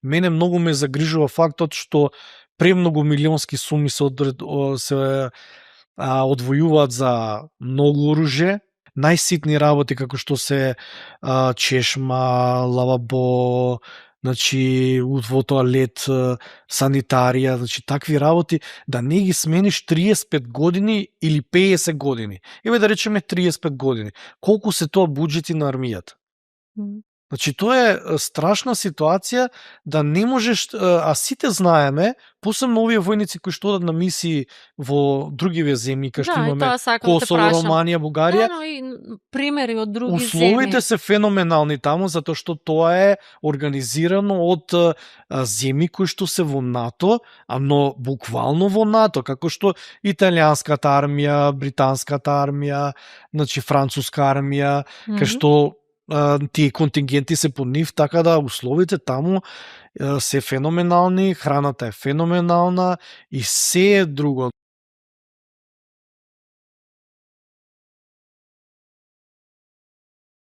мене многу ме загрижува фактот што премногу милионски суми се одвојуваат за многу оружје, најситни работи како што се чешма, лавабо, значи во тоалет, санитарија, значи такви работи, да не ги смениш 35 години или 50 години. Еве да речеме 35 години. Колку се тоа буџети на армијата? Значи тоа е страшна ситуација да не можеш, а сите знаеме, посебно овие војници кои што одат на мисии во другиве земји, кај што имаме Косово, Романија, Бугарија. Да, но и примери од други земји. Условите се феноменални таму затоа што тоа е организирано од земји кои што се во НАТО, но буквално во НАТО, како што италијанската армија, британската армија, значи француска армија, кај што тие контингенти се под нив, така да условите таму се феноменални, храната е феноменална и се е друго.